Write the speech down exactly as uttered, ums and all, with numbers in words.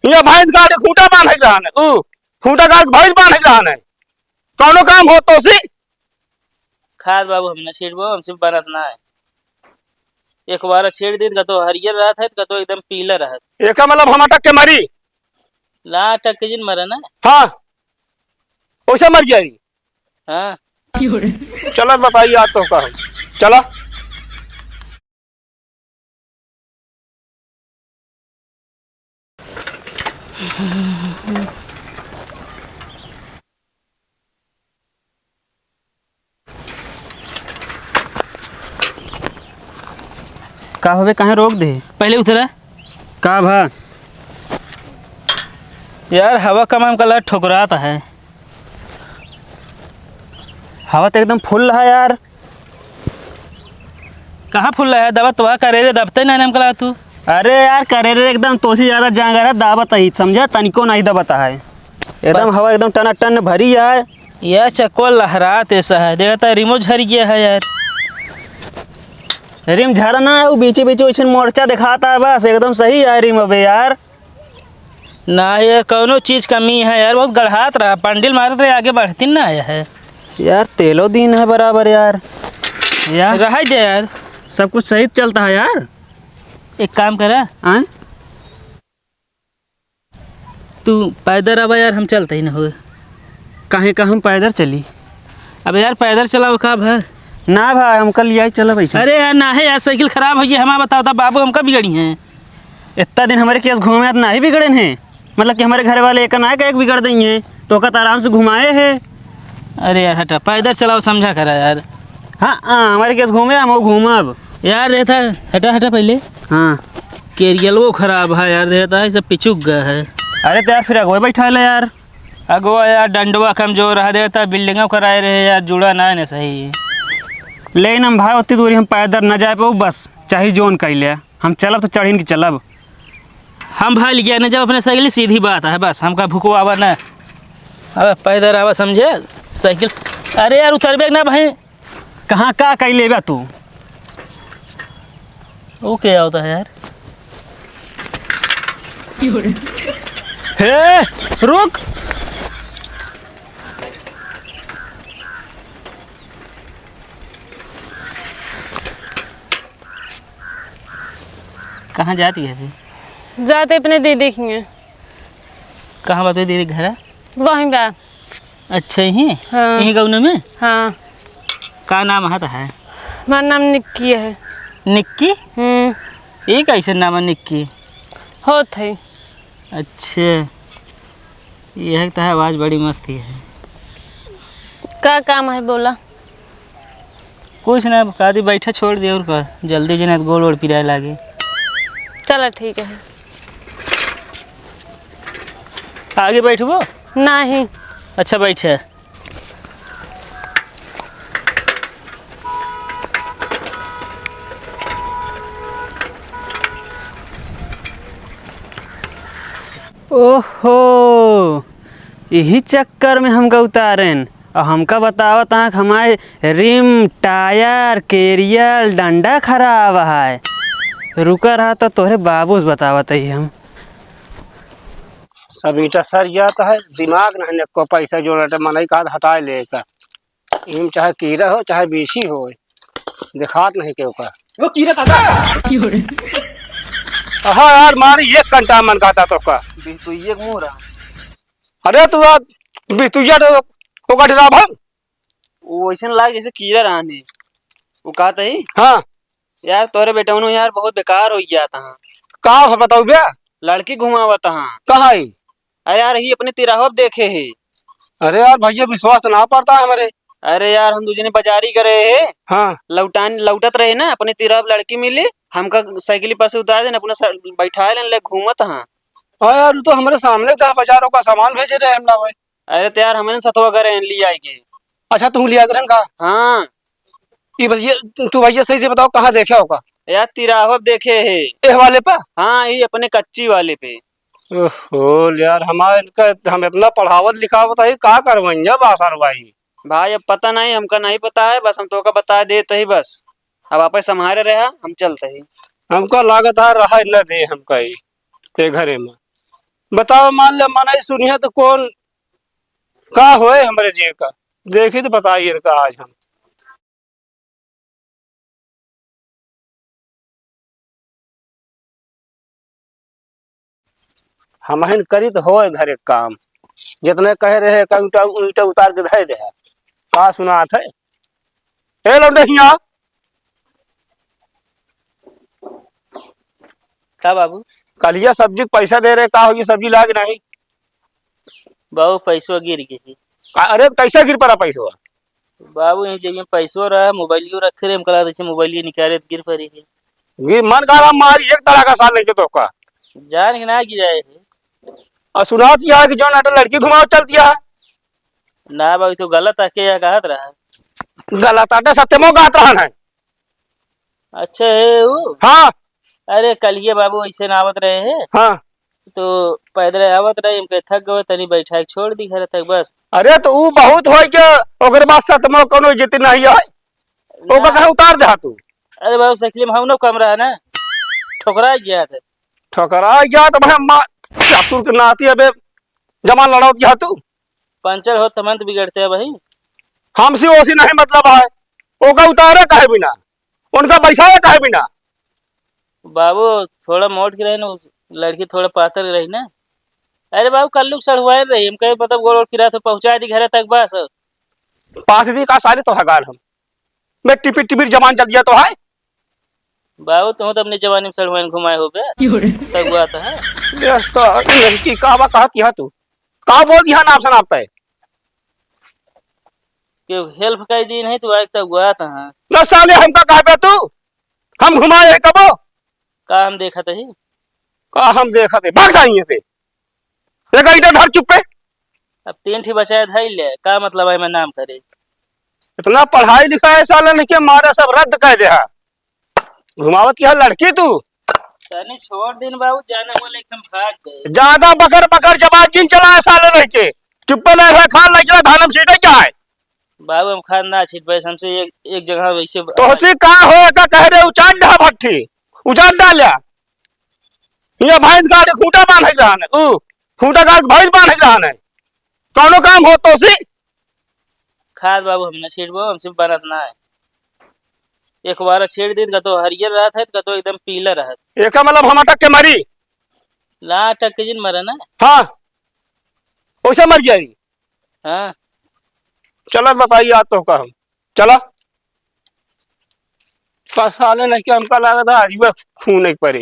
ये भैंस गाड़ के खूंटा बांधे रहन है, ऊ खूंटा गाड़ के भैंस बांधे रहन है, कौनो काम हो तो सी। खाद बाबू हम ना छीटबो, हमसे बनत ना है। एक बार छीट दिन का तो हरियर रहत है, का तो एकदम पीला रहत। एका मतलब हम अटक के मरी। ला अटक के जिन मरे ना। हाँ, वैसे मर जाई। हाँ। चलत बताई आज तो का हम। चला। का होबे, काहे रोक दे? पहले उतरा। का भा? यार, हवा कमाम का ला ठुकरात है। हवा तो एकदम फुल है यार। कहाँ फुल है? दबा तो करेरे दबते ना हमका ला तू। अरे यार, करेरे एकदम तोसी ज्यादा जांगर है, दाबत ही समझा, तनिको नहीं दबता है। एकदम बस। हवा एकदम टनाटन भरी है। यह चक्को लहरात ऐसा है, देखता रिमो झर गया है यार। रिम झरना है, वो बीचे बीचे वैसे मोर्चा दिखाता है, बस एकदम सही है रिम अबे यार। ना, ये कौनो चीज कमी है यार, बहुत गड़हात रहा, पंडिल मारत रहे, आगे बढ़ती ना आया है। यार, तेलो दिन है बराबर यार। यार, रह दे यार। सब कुछ सही चलता है यार। एक काम करा। आय? तू पैदल आवा यार, हम चलते ही ना हुए। काहे का हम पैदल चली? अब यार पैदल चलाओ का भा? ना भाई, हम कल यही चलब ऐसे। अरे यार ना है यार, साइकिल खराब हो गई, हमारा बताओ तब बाबू हमका बिगड़ी हैं। इतना दिन हमारे केस घूमे तो ना ही बिगड़े हैं, मतलब कि हमारे घर वाले एक ना एक बिगड़ देंगे, तो का तो आराम से घुमाए है। अरे यार हटा, पैदल चलाओ समझा करा यार। हाँ हाँ, हमारे केस घूमे हम वो घूमब। यार रहता, हटा हटा पहले। हाँ। केरियलवो खराब है यार, देता है, सब पिछुक गया है। अरे तो यार, फिर अगुआ बैठा ले यार। अगुआ यार, डंडवा कमजोर है, देता बिल्डिंगवा कराए रहे यार, जुड़ा ना है ना सही। लेकिन हम भाई, उतनी दूरी हम पैदल न जाए पाऊ, बस चाहे जोन कह ले, हम चलब तो चढ़िन के चलब। हम भाई लिया न जब अपने साइकिल, सीधी बात है, बस हमका भुकवावा ना। अब पैदल आवा समझे साइकिल। अरे यार, उतरबे ना भाई। कहाँ का कई लेबा तू? वो क्या होता है यार? हे, रुक। कहाँ जाती है तू? जाते अपने दीदी के हियाँ। कहाँ बा तोर दीदी के घर? वहीं बा। अच्छा, यहीं? हाँ। यहीं गाँव में? हाँ। का नाम है तोहार? हमार नाम निक्की है। निक्की? हम्म। ये कैसे नाम है निक्की? होत है। अच्छा, यह तो है, आवाज बड़ी मस्त ही है। का काम है बोला? कुछ ना, कादी बैठा छोड़ दिया और का, जल्दी जने गोड़ वोड़ पिराए लागे। चला ठीक है। आगे बैठबो? नहीं। अच्छा बैठे। ओहो, यही चक्कर में हमका उतारेन। और हमका बतावत हाँ कि हमारे रिम, टायर, केरियल, डंडा खराब है। रुका रहा तो तोहरे बाबू से बतावत ही हम। सब ईंटा सर जात है, दिमाग नहीं एको पैसा जोड़त है, मनई का हटाए ले का। इम चाहे कीरा हो, चाहे बीसी हो, दिखात नहीं केहू का। वो कीरा था। हाँ यार, मारी एक कंटा मन कहता तो का। बिस्तुइये के मुंह रहा। अरे तू आ, बिस्तुइया तो ओका डराब हम। वो वैसन लाग जैसे कीरा रहने। वो कहता ही। हाँ। यार, तोरे बेटौनो यार बहुत बेकार होइ गया था। का हो बताऊ बे? लड़की घुमावत हाँ। कहाँ है? अरे यार, ही अपने तिराहो पे देखे है। अरे यार भैया, विश्वास तो ना पड़ता है हमारे। अरे यार, हम दू जने बाजारी गए रहे हैं। हाँ। लौटान, लौटत रहे ना, अपने तिराहो पे लड़की मिली, हमका साइकिल पर से उतार देन, अपना सा-, बैठा लेन, ले घूमत हाँ। हाँ यार, वो तो हमारे सामने था, बाजारों का सामान भेजे रहे हम ना भाई। अरे तो यार, हमरे सतवा करे हैं, ले आए के। अच्छा, तू लिया करन का? हाँ। ये बस ये, तू भैया सही से बताओ, कहाँ देखे होगा? यार, तिराहो पे देखे है। एह वाले पे? हाँ, ये अपने कच्ची वाले पे। ओहो, यार, हमारे इनका, हम इतना पढ़ावत लिखावत है, का करवाएंगे अब आसर भाई? भाई, अब पता नहीं, हमका नहीं पता है, बस हम तोका बता देते ही बस। अब आपे संभारे रहा, हम चलते ही। हमका लागत है, रहा न दे हमका ही, ते घरे में। बताओ, मान ले, मनई सुनिए तो कौन, का होए हमरे जिए का? देखी तो बताइए इनका आज हम। हमहिन करी तो होए घरे काम। जितने कहे रहे, का ईंटा, ईंटा उतार के धए दे। का सुनात है? ए लौंडे हिया। का बाबू? कलिया सब्जी के पैसा दे रहे, का होगी, सब्जी लाग नहीं? बाबू, पैसवा गिर गई। का, अरे, तो कैसे गिर पड़ा पैसवा? बाबू, यहीं जेब में पैसवा रहा, मोबाइलियो रखे रहे, हमका लगा जैसे मोबाइलियो निकाले तो गिर पड़ी है। गिर, मन का रहा मारी एक तरह का साल लेके तो का। जान के ना गिराए है। और सुनात यह है कि जौन अटल लड़की घुमाओ चल दिया है। ना बाबू, तो गलत आके यह कहत रहा। गलत आटे सत्यमो कहत रहा है। अच्छा है वो? हाँ। अरे, कलिए बाबू ऐसे ना आवत रहे हैं। हाँ। तो पैदल आवत रहे, इनके थक गए, तनी बैठा के छोड़ दी घर तक बस। अरे, तो ऊ बहुत होई के ओकर बाद सतमा कोनो इज्जत नहीं है। ओका ना। कहाँ उतार दे तू? अरे बाबू, साइकिल में हम लोग कम रहा ना, ठोकरा गया था। ठोकरा गया तो भाई, माँ, ससुर के नाती अबे जमान लड़ावत गया तू। पंचर हो तमंत बिगड़ते हैं भाई। हमसे ओसी नहीं मतलब है। ओका उतारे काहे बिना? उनका बैठाए काहे बिना? बाबू, थोड़ा मोट के रहे ना, उस लड़की थोड़ा पातर रही ना। अरे बाबू, कल्लू के सड़ुआइन रही, हम कहे, मतलब, गोड़ वोड़ पिरा तो पहुँचा दी घरे तक बस। पास भी का साले तो हगार हम। मैं टिपिर टिपिर जमान चल दिया तो है। बाबू, तू तो अपनी जवानी में सड़ुआइन घुमाए हो बे। क्यों रे? तगुआ तो है। ये इसका लड़की का बा कहत यहाँ तू? का बोल दिया नाप सनाप तय? के हेल्प कर दी नहीं तो आज तक गुआत हैं। न साले हमका कहबे तू? हम घुमाए है कबो? का हम देखत ही? का हम देखत है? भाग जा इहाँ से। एक ईंटा धर चुप्पे। अब तीन ठी बचाए धइले, का मतलब है मैं नाम करे? इतना पढ़ाई लिखाई साले नहीं के मारे सब रद्द कर दे है। घुमावत की है लड़की तू? तनी छोड़ दिन बाबू, जाने वाले एकदम भाग गए। ज्यादा बकर बकर जबान जिन चलाए साले रह के। चुप्पे ले रहे, खा ले चला, धानम सीटे क्या है? बाबू हम खाद ना छीट पाए, हमसे एक, एक जगह वैसे ब- तोहसे का हो, का कह रहे उचाट डा भट्ठी, उचाट डाल्या। ये भैंस गाड़ी खूंटा बांधे के रहने, ऊ खूंटा गाड़ के भैंस बांधे के रहने। कौनो काम हो तोहसे? खाद बाबू हम ना छीटबो, हमसे बनत ना है। एक बार छीट दी, कतो हरियर रहत है, कतो एकदम पीला रहत। एका मतलब हम अटक के मरी? ना अटक के जिन मरे ना। हाँ, वैसे मर जाई। हाँ। चलत बताई आज तो का हम। चला। का साले नहीं कि हमका लागत है, आज वह खून एक परे।